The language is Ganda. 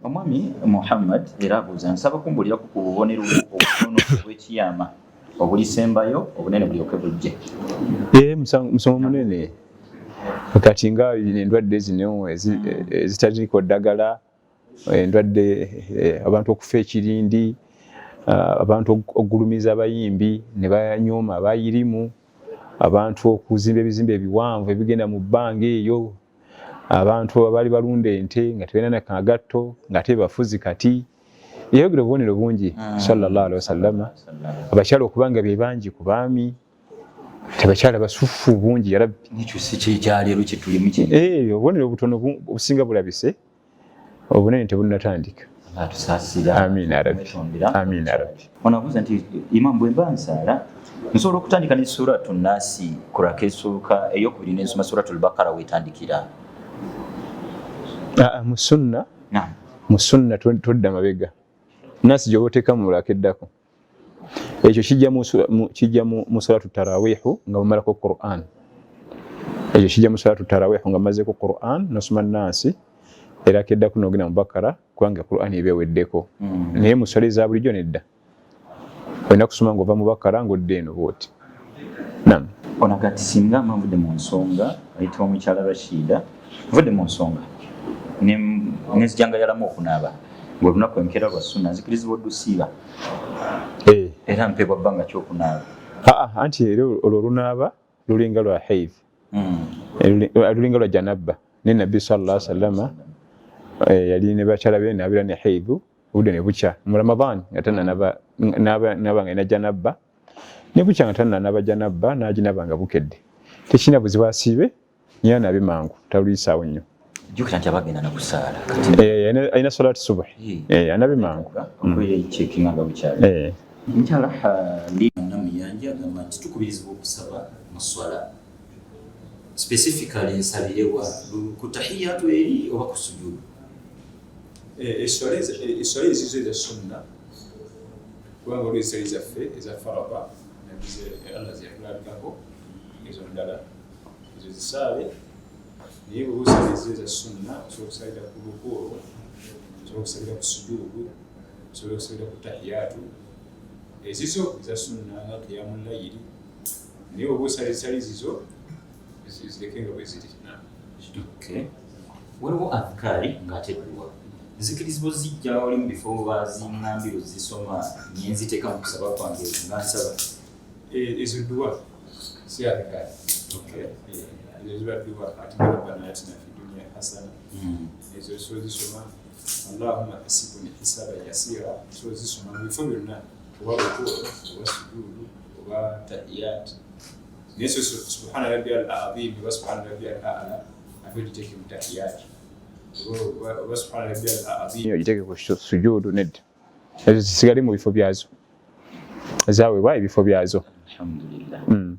Omwami Muhammad era abuuza, nsaba kumbuulirako ku bubonero obutono obw'ekiyama obulisembayo, obunene bulyoke bujje. Eh, musomo munene. Kati nga endwadde zino ezitaliiko ddagala, endwadde, abantu okufa ekirindi, abantu okugulumiza abayimbi ne banyooma abayirimu, abantu okuzimba ebizimbe ebiwanvu ebigenda mu bbanga eyo, abantu abaali balunda ente nga tebalina nakagatto nga te bafuzi. Kati yayogera obubonero bungi, sallallahu alaihi wasallama. Abakyala okuba nga be bangi ku baami, tebakyala basufu bungi, ya Rabbi. Ekyo si kyekyaleero kyetulimu kye. Eh, obubonero obutono obusinga bulabise, obunene tebunnatandika. Atusaasira. Amiina ya Rabbi. Amiina ya Rabbi. Ono abuuza nti, imam, bwe mba nsaala nsobola okutandika ne Suratu Nasi ku raka esooka, eyokubiri nensoma Suratu Lbakara wetandikira? Ah, mu sunna, mu sunna todda mabega. Nasi gyoba oteeka mu raka eddako, ekyo kijja mu salatu tarawihu nga mumalako Quran. Ekyo kijja mu salatu tarawihu nga mumazeeko Quran, nosoma Nansi era keddako nogenda mu Bakara, kubanga Quran eba eweddeko. Naye mu swala eza bulijjo nedda, olina kusoma ngaova mu Bakara ngaodda eno bwoti. Nam. Ono agati, singa mba nvudde mu nsonga, ayitibwa mukyala Rashida, nvudde mu nsonga nenzijangayalamu okunaaba ngaolunaku enkeera lwa sunna, nzikirizibwa odusiiba? Eh. Era mpeebwa bbanga kyokunaaba? Aa, anti era olwo olunaaba lulinga lwa haidh, lulinga lwa janabba. Ne Nabbi sallallahu alaihi wasallama yali ne bakyala be naabira ne haidhu, obudde ne bukya mu Ramadan nga tananaba, naba nga ina janabba, ne bukya nga tananaba janabba, n'aginaba nga bukedde. Tekirina buzibu, asiibe, naye anaabe mangu, taluyisaawo nnyo. Jjukira nti abagenda nakusaala kati. Eh, alina salati subuhi. Anabe mangu. Okwechekinga nga bukyali. Mukyala Namuyanja agamba nti tukubirizibwa okusaba mu swala, specifically nsabirewa, ku tahiyatu eri oba ku sujudu? Eswala ezizo eza sunna, kubanga waliwo ezitali zaffe eza faraba, Allah zeyatulabikako, ezo ndala, ezo zisaale. Naye bwe osaba ezizo eza sunna, osobola okusalira ku rukuuru, osobola okusalira ku sujuudu, osobola okusalira ku tahiyatu, ezizo eza sunna nga kiyamu layiri. Naye oba osala ezitali zizo, zireke nga bwe ziri. Okay. Waliwo adhikaari ng'ate dduwa nzikirizibwa ozijja oli mu bifo baziŋŋambira ozisoma, nenziteeka mu kusaba kwange nga nsaba? Ezo dduwa, si adhikaari. Ezo ziba dduwa, ati nga rabbana atina fi dunya hasana, ezo osobola zisoma, allahumma hasibuni hisaban yasira, osobola zisoma mu bifo byonna, oba rukuucu oba sujuudu oba tahiyat. Naye so subhana rabbi al azim oba subhana rabbi al a'la, ate ogiteeke mu tahiyat, oba subhana rabbi al azim ogiteeke ku sujuudu, nedda. Ezo zisigale mu bifo byazo, zaweebwa ebifo byazo. Alhamdulillah.